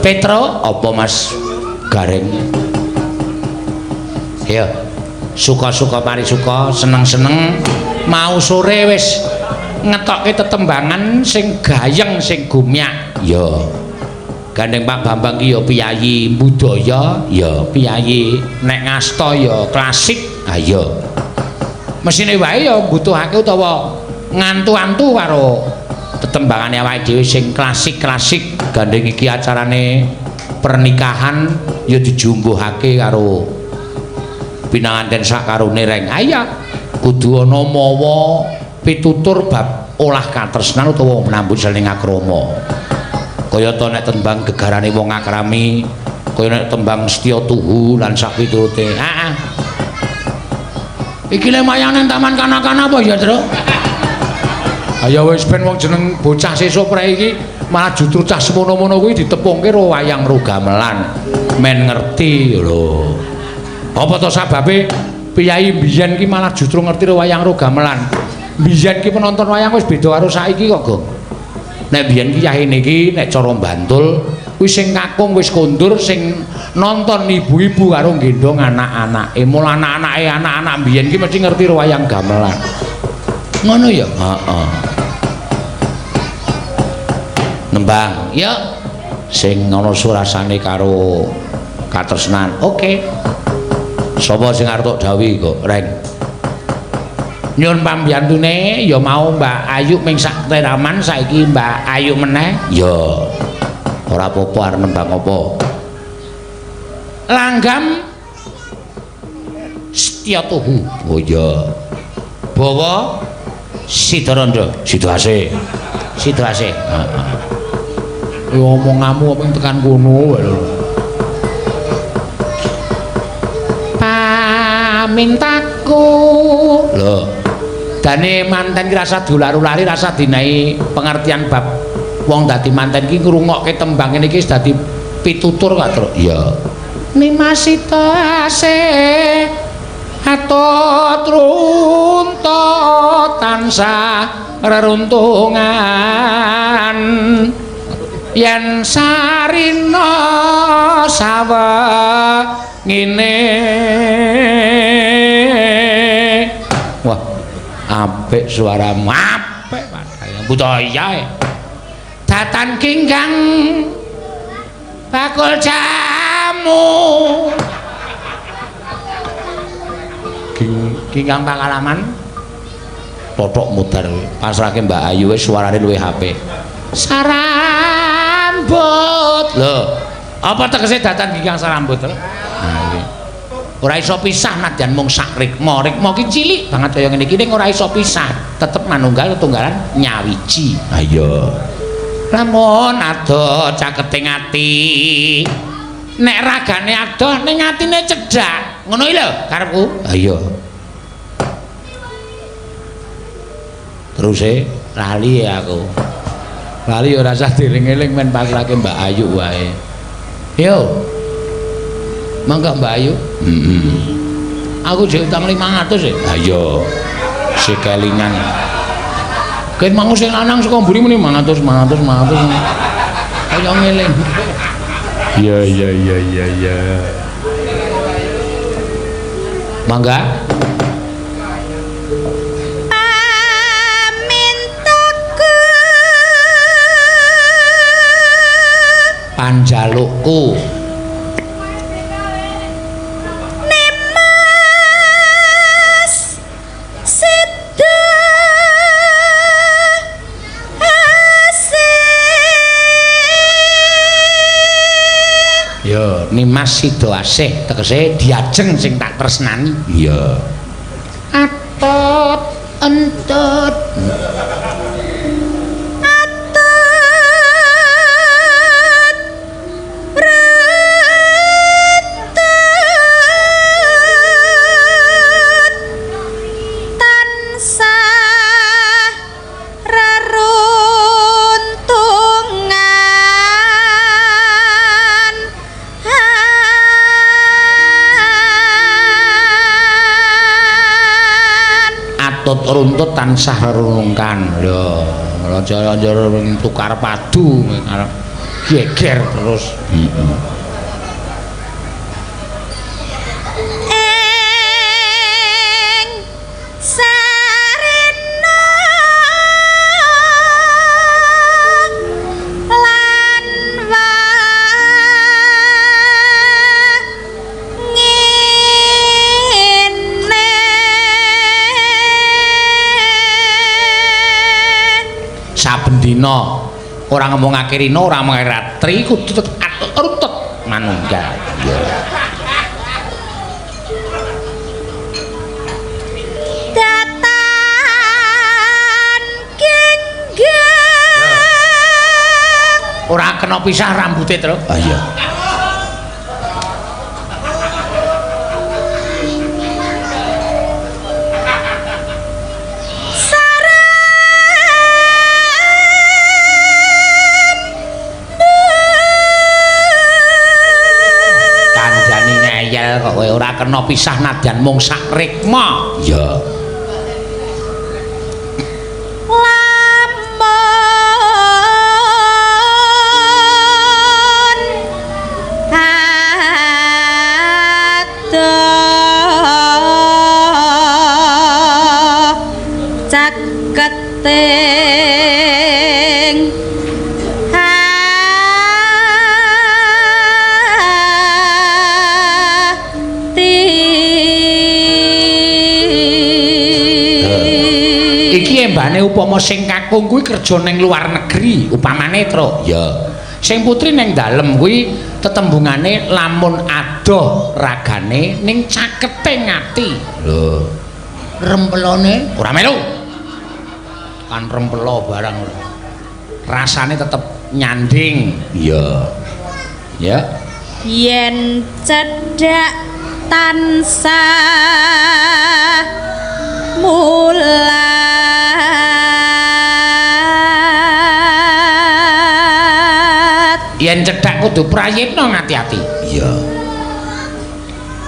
Petro apa Mas Gareng? Ya. Suka-suka parisuka, seneng-seneng mau sore wis ngetokke tetembangan sing gayeng sing gumyak. Ya. Gandeng Pak Bambang ki ya piyayi budaya, ya piyayi nek ngasta ya klasik. Ha iya. Mesine wae ya mbutuhake utawa ngantu-antu karo tetembangane awake dhewe sing klasik-klasik. Gandeng iki acarane pernikahan ya dijumbuhake karo pinanganten sak karone reng. Ha iya, kudu ana mawa pitutur bab olah katresnan utawa nambut saling akrama. Kaya ta nek tembang gegarane wong akrami, kaya nek tembang setya tuhu lan sak piturute. Heeh. Iki le wayang nang taman kanak-kanak apa ya, Tru? Ayo wis ben wong jeneng bocah sesuk prek iki malah justru cah semono-mono kuwi ditepungke karo wayang ro gamelan. Men ngerti lho. Apa to sababe piyayi mbiyen ki malah justru ngerti ro wayang ro gamelan. Mbiyen ki penonton wayang wis beda karo saiki kok, Gong. Nek mbiyen ki yahene iki nek cara Bantul kuwi sing kakung wis kondur, sing nonton ibu-ibu karo nggendong anak-anake. Mula anak-anake anak-anak mbiyen ki mesti ngerti ro wayang gamelan. Ngono ya? Heeh. Nembang, ya sing ana surasane karo katresnan. Oke. Sapa sing arep tok dawuhi kok, Reng? Nyun pambiyantune ya mau Mbak Ayu ming sak teraman, saiki Mbak Ayu meneh. Ya. Ora apa-apa arep nembang apa. Langgam Setya Tuhu. Oh iya. Bawa Sidaranda, Sidoase. Sidoase. Heeh. Ya omonganmu apa tekan kono wae lho. Pamintaku. Lho. Dane manten ki rasa diular-ulari, rasa dinahi pengertian bab wong dadi manten ki ngrungokke tembang ngene iki wis dadi pitutur kok, Truk. Iya. Nimas Sitoase atut runtut tansah reruntungan yen sarina sawengine. Wah, apik suaramu, apik padahal budaya. Datan kinggang bakul jamu. Kinggang pangalaman totok mudar pasrahke Mbak Ayu wis suarane luwih apik. Sarambut. Lho, apa tegese datan kinggang sarambut? Nah iki. Ora iso pisah nadyan mung sak rikma. Rikma ki cilik banget kaya ngene iki ning ora iso pisah, tetep manunggal tetunggalan nyawiji. Ha iya. Lamun adoh caketing ati. Nek ragane adoh ning atine cedhak. Ngono iki lho karepku. Ha iya. Terus lali aku. Lali ora usah dieling-eling men pasrahke Mbak Ayu wae. Yo. Mangga Mbak Ayu. Heeh. Aku jek utang 500 e. Ha iya. Sik kelingan. Ket mau sing lanang saka mburi muni 500 500 500. Kaya ngeling. Iya iya iya iya iya. Mangga. Pamintaku Panjalukku. Nimas Sida Asih. Ya, Nimas Sida Asih tegese diajeng sing tak tresnani. Iya. Atut entut. Atut runtut tansah reruntungan. Atut runtut tansah rerungkan. Lho, aja-aja tukar padu arep. Geger terus. Ing sarena lan wangine Saben dina ora ngomongake rina, ora ngomongake ratri, kudu tetep atut manunggal. Iya. Datan genggam Ora kena pisah rambute, Tru. Ah iya. Kandhane ngeyel kok kowe ora kena pisah nadyan mung sak rikma. Iya. Lamun adoh caketing hati. Iki embane upama sing kakung kuwi kerja ning luar negeri, upamane, Tru. Iya. Sing putri ning dalem kuwi tetembungane lamun adoh ragane ning caketing ati. Lho. Rempelone ora melu. Kan rempelo barang ora. Rasane tetep nyanding. Iya. Ya. Yen cedhak tansah mulat Yen cedhak kudu prayitna ngati-ati. Iya.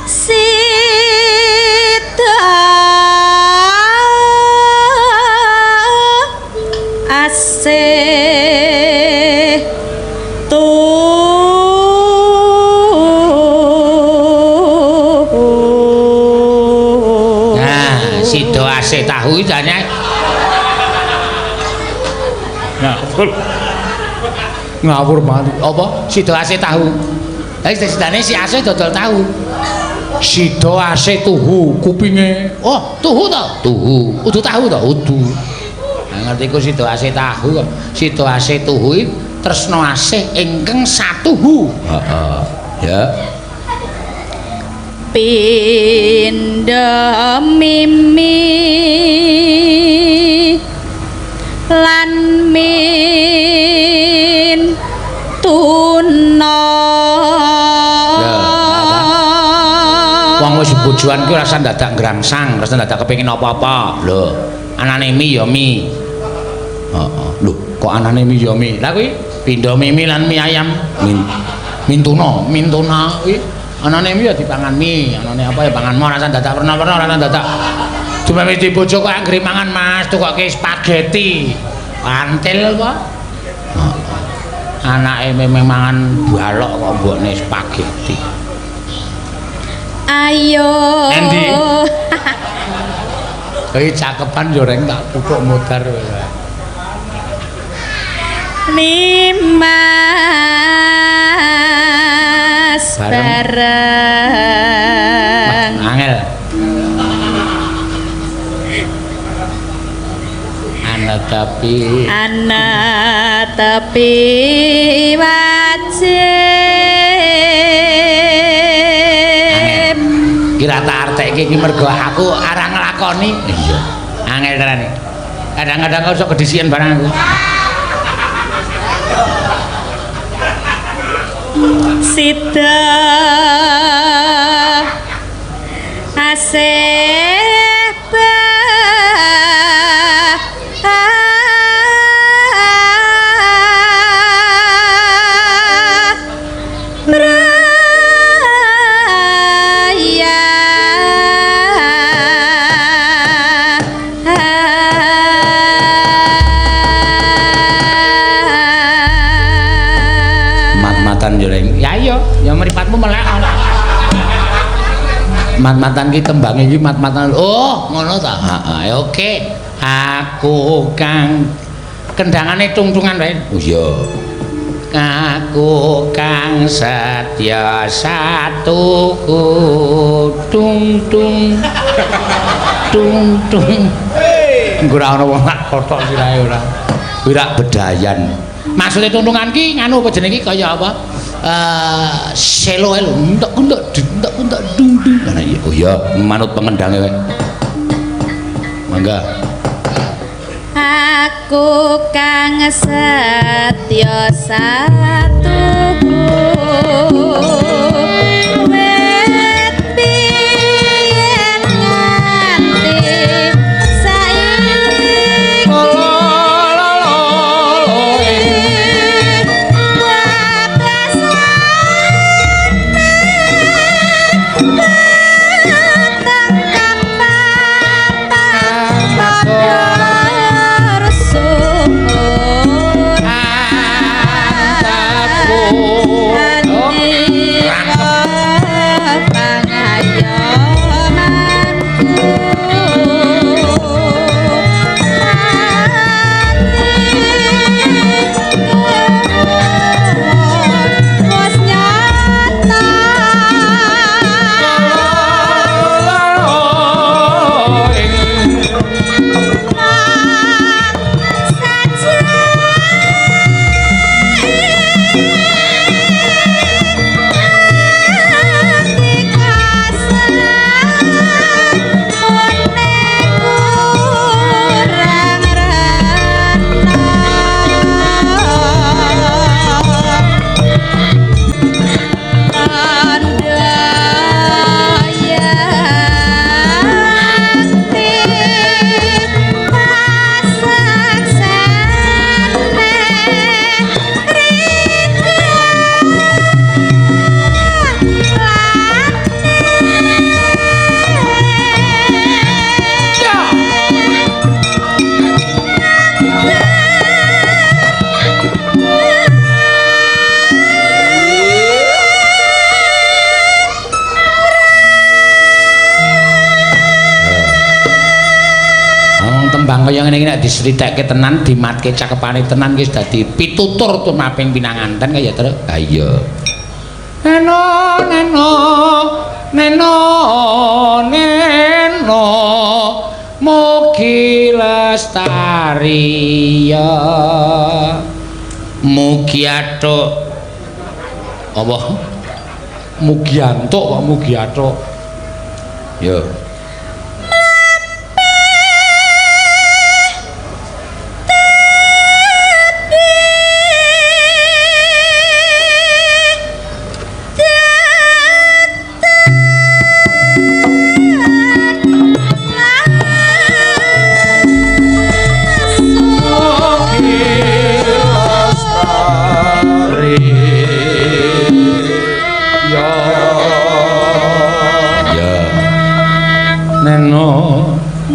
Sida asih tuhu. Nah, sida asih tahu iki jane. Ngawur. Ngawur banget. Apa? Sida asih tahu. Lah sidane si asih dodol tahu. Sida asih tuhu kupinge. Oh, tuhu to? Tuhu. Udu tahu to? Udu. Nah, ngerti ku sida asih tahu kok. Sida asih tuhu iki tresna asih ingkang satuhu. Heeh. Ya. Pindha mimi lan min tuna. Wong wis bojoan ki ora usah dadak ngrangsang, ora usah dadak kepengin apa-apa. Lho, anane mi ya mi. Heeh. Lho, kok anane mi ya mi? Lah kuwi pindha mimi lan mi ayam. Mintuna, mintuna kuwi anane mi ya dipangan mi, anane apa ya pangan ora usah dadak werna-werna, ora usah dadak. Cuma wis dibojo kok anggere mangan Mas, tukoke spaghetti. Pantil apa? Heeh. Anake memang mangan balok kok mbokne spaghetti. Ayo. Endi? Kowe cakepan yo reng tak puthuk modar kowe. Nimas Bareng. bareng. Angel. Ana tapi Ana tepi wajib. Kira tak artekke iki mergo aku arang nglakoni. Iya. Angel tenan iki. Kadang-kadang kok iso kedisian barang aku. Sida asih Mat-matan yo ning. Ya iya, ya mripatmu melek. Mat-matan ki tembange iki mat-matan. Oh, ngono ta? Heeh, oke. Aku kang kendangane tungtungan wae. Oh iya. Aku kang setya satuku tung tung tung tung. Engko ora ana wong tak kothok sirahe ora. Kuwi rak bedayan. Maksude tungtungan ki nganu apa jenenge ki kaya apa? Selo ae lho, entek entek entek entek dung dung. Nah iya, oh iya, manut pengendange wae. Mangga. Aku kang setya satuku wit biyen nganti saiki Tembang kaya ngene iki nek disritekke tenan, dimatke cakepane tenan wis dadi pitutur tumraping pinanganten kaya Truk. Ha iya. Neno neno neno neno mugi lestari ya. Mugi atuk apa? Mugi antuk kok mugi atuk. Yo.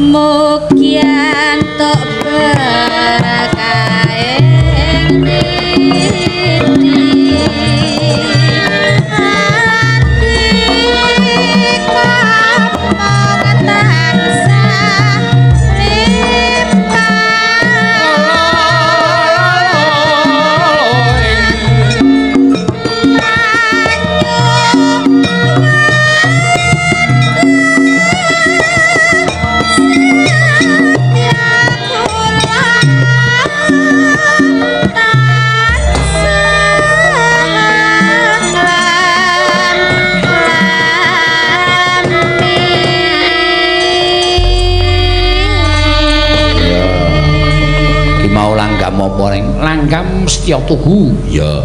Mugi antuk berkahe ing Langgam setya tuhu. Ya.